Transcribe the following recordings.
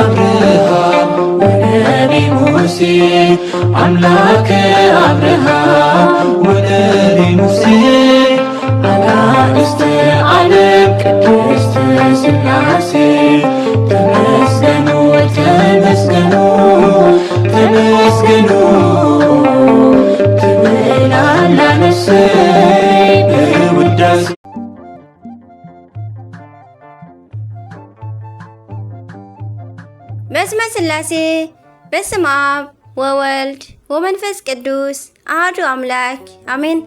አብርሃም ወነቢ ሙሴ፣ አምላከ አብርሃም ወነቢ ሙሴ፣ አጋእዝተ ዓለም ቅድስት ሥላሴ፣ ተመስገኑ፣ ተመስገኑ፣ ተመስገኑ ትብል ኣላ ነፍሰይ በውዳሴ። በስመ ሥላሴ፣ በስመ አብ ወወልድ ወመንፈስ ቅዱስ አሐዱ አምላክ አሜን።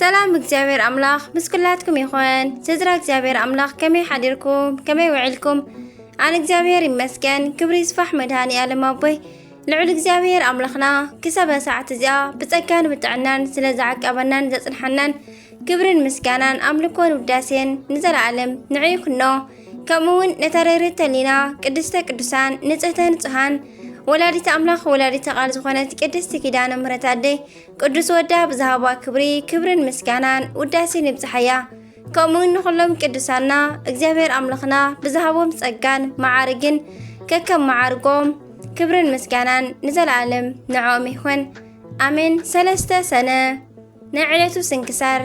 ሰላም እግዚኣብሔር አምላክ ምስ ኩላትኩም ይኹን። ስድራ እግዚኣብሔር አምላክ ከመይ ሓዲርኩም? ከመይ ውዒልኩም? ኣነ እግዚኣብሔር ይመስገን፣ ክብሪ ይስፋሕ መድኃኔ ዓለም ኣቦይ። ልዑል እግዚኣብሔር ኣምላኽና ክሳብ እዛ ሰዓት እዚኣ ብጸጋን ብጥዕናን ስለ ዝዓቀበናን ዘጽንሓናን ክብርን ምስጋናን ኣምልኮን ውዳሴን ንዘለዓለም ንዕኡ ይኹኖ። ከምኡ እውን ነታ ርህርህቲ ሕሊና ቅድስተ ቅዱሳን ንጽህተ ንጹሃን ወላዲተ ኣምላኽ ወላዲተ ቃል ዝኾነት ቅድስቲ ኪዳነ ምሕረት ኣደይ ቅዱስ ወዳ ብዝሃባ ክብሪ ክብርን ምስጋናን ውዳሴን ይብጽሓያ። ከምኡ እውን ንኹሎም ቅዱሳና እግዚኣብሔር ኣምላኽና ብዝሃቦም ጸጋን መዓርግን ከከም መዓርጎም ክብርን ምስጋናን ንዘለዓለም ንዕኦም ይኹን ኣሜን። ሰለስተ ሰነ ናይ ዕለቱ ስንክሳር።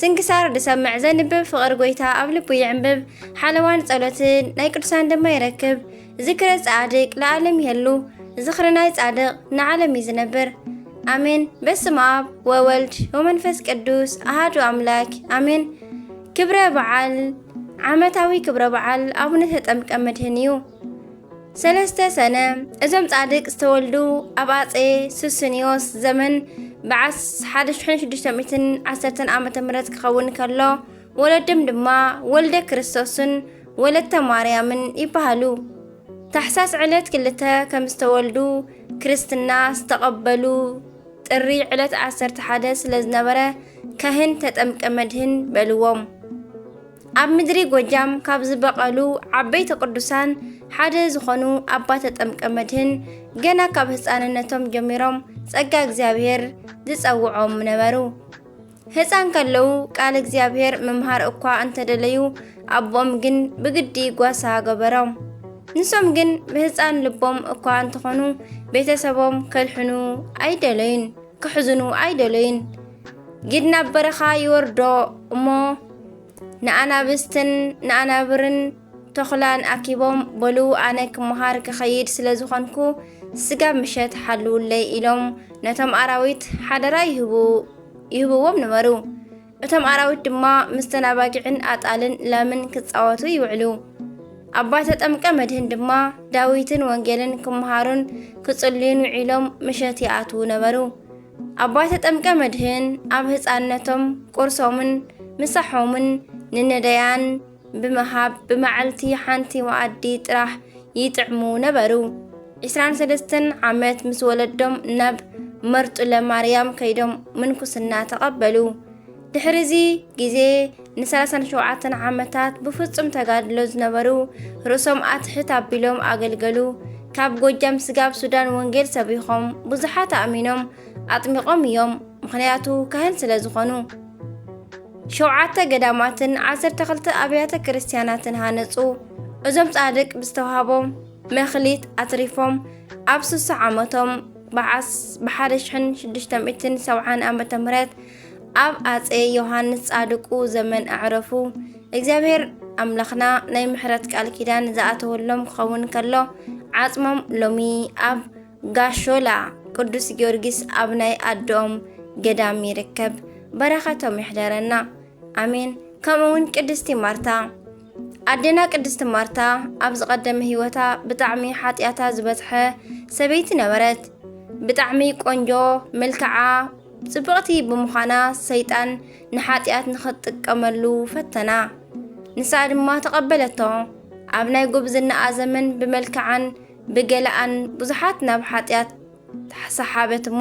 ስንክሳር ዝሰምዕ ዘንብብ ፍቕሪ ጐይታ ኣብ ልቡ ይዕንብብ። ሓለዋን ጸሎትን ናይ ቅዱሳን ድማ ይረክብ። ዝክረ ጻድቅ ለዓለም ይሄሉ። ዝኽሪ ናይ ጻድቕ ንዓለም እዩ ዝነብር። ኣሜን። በስመ አብ ወወልድ ወመንፈስ ቅዱስ አሐዱ አምላክ አሜን። ክብረ በዓል፣ ዓመታዊ ክብረ በዓል ኣቡነ ተጠምቀ መድህን እዩ። ሰለስተ ሰነ። እዞም ጻድቅ ዝተወልዱ ኣብ ኣጼ ሱስንዮስ ዘመን በዓስ ሓደ ሽሕን ሽዱሽተ ሚእትን ዓሰርተን ዓመተ ምህረት ክኸውን ከሎ፣ ወለዶም ድማ ወልደ ክርስቶስን ወለተ ማርያምን ይበሃሉ። ታሕሳስ ዕለት ክልተ ከም ዝተወልዱ፣ ክርስትና ዝተቐበሉ ጥሪ ዕለት ዓሰርተ ሓደ ስለ ዝነበረ፣ ካህን ተጠምቀ መድህን በልዎም። ኣብ ምድሪ ጎጃም ካብ ዝበቐሉ ዓበይቲ ቅዱሳን ሓደ ዝኾኑ ኣባ ተጠምቀ መድህን፣ ገና ካብ ህፃንነቶም ጀሚሮም ጸጋ እግዚኣብሔር ዝጸውዖም ነበሩ። ህፃን ከለዉ ቃል እግዚኣብሔር ምምሃር እኳ እንተደለዩ፣ ኣቦኦም ግን ብግዲ ጓሳ ገበሮም። ንሶም ግን ብህፃን ልቦም እኳ እንተኾኑ፣ ቤተሰቦም ከድሕኑ ኣይደለዩን፣ ክሕዝኑ ኣይደለዩን። ግድ ናብ በረኻ ይወርዶ እሞ፣ ንኣናብስትን ንኣናብርን ተኹላን ኣኪቦም፣ በሉ ኣነ ክመሃር ክኸይድ ስለ ዝኾንኩ፣ ስጋብ ምሸት ሓልውለይ ኢሎም ነቶም ኣራዊት ሓደራ ይህቡ፣ ይህብዎም ነበሩ። እቶም ኣራዊት ድማ ምስተን ኣባጊዕን ኣጣልን ላምን ክጻወቱ ይውዕሉ። ኣባ ተጠምቀ መድህን ድማ ዳዊትን ወንጌልን ክመሃሩን ክጽልዩን ውዒሎም ምሸት ይኣትዉ ነበሩ። ኣባ ተጠምቀ መድህን ኣብ ህፃንነቶም ቁርሶምን ምሳሖምን ንነዳያን ብምሃብ ብመዓልቲ ሓንቲ መኣዲ ጥራሕ ይጥዕሙ ነበሩ። ዕስራን ሰለስተን ዓመት ምስ ወለዶም ናብ መርጡለ ማርያም ከይዶም ምንኩስና ተቐበሉ። ድሕሪ እዚ ግዜ ንሰላሳን ሸውዓተን ዓመታት ብፍጹም ተጋድሎ ዝነበሩ፣ ርእሶም ኣትሕት ኣቢሎም ኣገልገሉ። ካብ ጎጃም ስጋብ ሱዳን ወንጌል ሰቢኾም ብዙሓት ኣእሚኖም ኣጥሚቖም እዮም፣ ምኽንያቱ ካህን ስለ ዝኾኑ። ሸውዓተ ገዳማትን ዓሰርተ ክልተ ኣብያተ ክርስቲያናትን ሃነጹ። እዞም ጻድቅ ብዝተዋህቦም መኽሊት ኣትሪፎም ኣብ ስሳ ዓመቶም ብዓስ ብሓደ ሽሕን ሽዱሽተ ሚእትን ሰብዓን ዓመተ ምህረት ኣብ ኣጼ ዮሃንስ ጻድቁ ዘመን ኣዕረፉ። እግዚኣብሔር ኣምላኽና ናይ ምሕረት ቃል ኪዳን ዝኣተወሎም ክኸውን ከሎ፣ ዓጽሞም ሎሚ ኣብ ጋሾላ ቅዱስ ጊዮርጊስ ኣብ ናይ ኣደኦም ገዳም ይርከብ። በረኸቶም ይሕደረና። ኣሜን። ከምኡ እውን ቅድስቲ ማርታ። ኣዴና ቅድስቲ ማርታ ኣብ ዝቐደመ ህይወታ ብጣዕሚ ሓጢኣታ ዝበዝሐ ሰበይቲ ነበረት። ብጣዕሚ ቆንጆ፣ መልክዓ ጽብቕቲ ብምዃና፣ ሰይጣን ንሓጢኣት ንኽትጥቀመሉ ፈተና። ንሳ ድማ ተቐበለቶ። ኣብ ናይ ጉብዝናኣ ዘመን ብመልክዓን ብገለኣን ብዙሓት ናብ ሓጢኣት ሰሓበት እሞ፣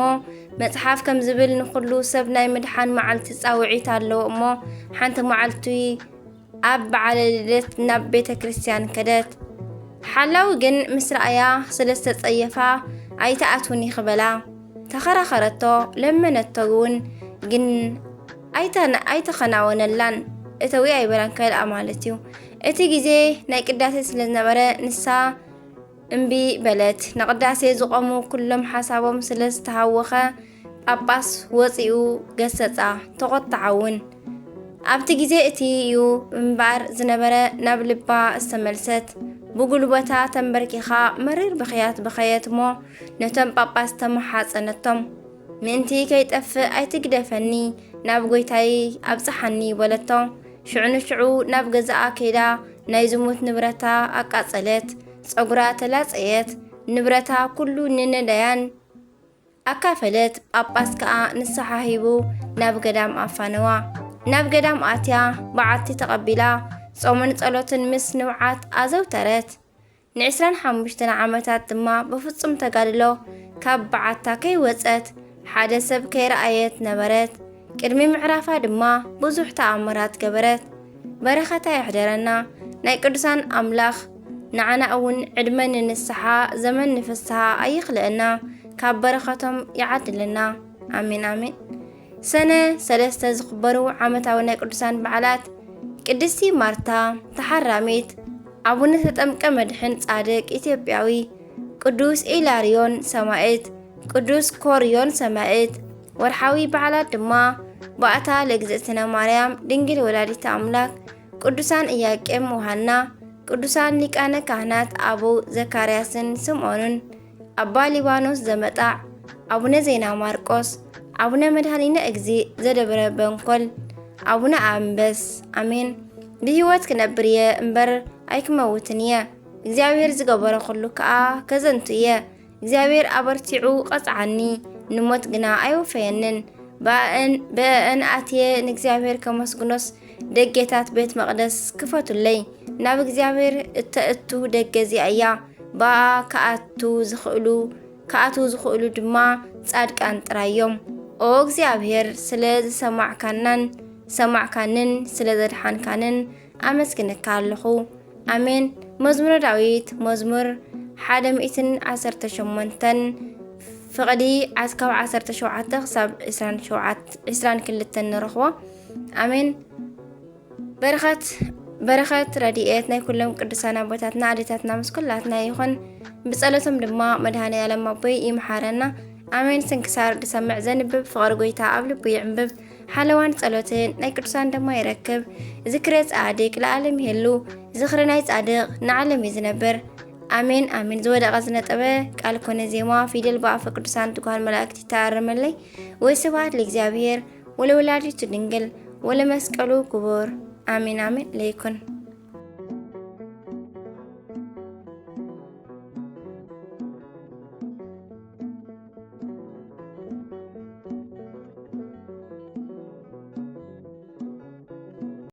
መጽሓፍ ከም ዝብል፣ "ንኹሉ ሰብ ናይ ምድሓን መዓልቲ ጻውዒት ኣለዎ" እሞ፣ ሓንቲ መዓልቲ ኣብ በዓለ ልደት ናብ ቤተ ክርስቲያን ከደት። ሓላዊ ግን ምስ ረኣያ ስለ ዝተጸየፋ፣ "ኣይትኣትውን ኢኺ" በላ። ተኸራኸረቶ፣ ለመነቶ እውን፣ ግን ኣይተ-፣ ኣይተኸናወነላን። እተዊ ኣይበላን፣ ከልኣ ማለት እዩ። እቲ ግዜ ናይ ቅዳሴ ስለ ዝነበረ፣ ንሳ እምቢ በለት። ንቅዳሴ ዝቆሙ ኩሎም ሓሳቦም ስለ ዝተሃወኸ ጳጳስ ወፂኡ ገሰጻ፣ ተቆጥዓ እውን። ኣብቲ ግዜ እቲ እዩ እምበኣር ዝነበረ ናብ ልባ ዝተመልሰት። ብጉልበታ ተንበርኪኻ መሪር ብኽያት በኸየት እሞ ነቶም ጳጳስ ተመሓጸነቶም። ምእንቲ ከይጠፍእ ኣይትግደፈኒ፣ ናብ ጎይታይ ኣብጽሓኒ በለቶ። ሽዑ ንሽዑ ናብ ገዛኣ ከይዳ ናይ ዝሙት ንብረታ ኣቃጸለት፣ ጸጉራ ተላጸየት፣ ንብረታ ኩሉ ንነዳያን ኣካፈለት። ጳጳስ ከኣ ንስሓ ሂቡ ናብ ገዳም ኣፋነዋ። ናብ ገዳም ኣትያ በዓቲ ተቐቢላ ጾምን ጸሎትን ምስ ንብዓት ኣዘውተረት። ንዕስራን ሓሙሽተን ዓመታት ድማ ብፍጹም ተጋድሎ ካብ በዓታ ከይወጸት፣ ሓደ ሰብ ከይረኣየት ነበረት። ቅድሚ ምዕራፋ ድማ ብዙሕ ተኣምራት ገበረት። በረኸታ ይሕደረና። ናይ ቅዱሳን ኣምላኽ ንዓና እውን ዕድመ ንንስሓ፣ ዘመን ንፍስሓ ኣይኽልእና፣ ካብ በረኸቶም ይዓድልና። ኣሜን ኣሜን። ሰነ ሰለስተ ዝኽበሩ ዓመታዊ ናይ ቅዱሳን በዓላት ቅድስቲ ማርታ ተሓራሚት፣ ኣቡነ ተጠምቀ መድሕን ጻድቅ ኢትዮጵያዊ፣ ቅዱስ ኢላርዮን ሰማዕት፣ ቅዱስ ኮርዮን ሰማዕት። ወርሓዊ በዓላት ድማ ባእታ ለእግዝእትነ ማርያም ድንግል ወላዲተ ኣምላክ፣ ቅዱሳን ኢያቄም ወሃና፣ ቅዱሳን ሊቃነ ካህናት ኣበው ዘካርያስን ስምዖንን፣ ኣባ ሊባኖስ ዘመጣዕ፣ ኣቡነ ዜና ማርቆስ፣ ኣቡነ መድኃኒነ እግዚእ ዘደብረ በንኮል፣ ኣቡነ ኣንበስ። ኣሜን። ብህይወት ክነብር እየ እምበር ኣይክመውትን እየ፣ እግዚኣብሔር ዝገበረ ኩሉ ከኣ ከዘንቱ እየ። እግዚኣብሔር ኣበርቲዑ ቀጽዓኒ፣ ንሞት ግና ኣይወፈየንን። ብኣእን ብእን ኣትየ ንእግዚኣብሔር ከመስግኖስ ደጌታት ቤት መቕደስ ክፈቱለይ። ናብ እግዚኣብሔር እተእቱ ደገ እዚኣ እያ። ብኣ ክኣቱ ዝኽእሉ ክኣትዉ ዝኽእሉ ድማ ጻድቃን ጥራይ እዮም። ኦ እግዚኣብሔር፣ ስለ ዝሰማዕካናን ዝሰማዕካንን ስለ ዘድሓንካንን ኣመስግነካ ኣለኹ። ኣሜን። መዝሙረ ዳዊት መዝሙር ሓደ ሚእትን ዓሰርተ ሸሞንተን፣ ፍቕዲ ዓስ-፣ ካብ ዓሰርተ ሸውዓተ ክሳብ ዕስራን ሸውዓተ፣ ዕስራን ክልተን ንረኽቦ። ኣሜን። በረኸት በረኸት ረድኤት ናይ ኩሎም ቅዱሳን ኣቦታትና ኣዴታትና ምስ ኩላትና ይኹን። ብጸሎቶም ድማ መድኃኔ ዓለም ኣቦይ ይምሓረና። ኣሜን። ስንክሳር ዝሰምዕ ዘንብብ ፍቕሪ ጎይታ ኣብ ልቡ ይዕንብብ። ሓለዋን ጸሎትን ናይ ቅዱሳን ድማ ይረክብ። ዝክረ ጻድቅ ለዓለም ይሄሉ። ዝኽሪ ናይ ጻድቅ ንዓለም እዩ ዝነብር። ኣሜን ኣሜን። ዝወደቐ ዝነጠበ ቃል ኮነ ዜማ ፊደል ብኣፈ ቅዱሳን ትጉሃን መላእክት ይተኣረመለይ። ወስብሐት ለእግዚኣብሔር ወለወላዲቱ ድንግል ወለመስቀሉ ክቡር። ኣሜን ኣሜን። ለይኩን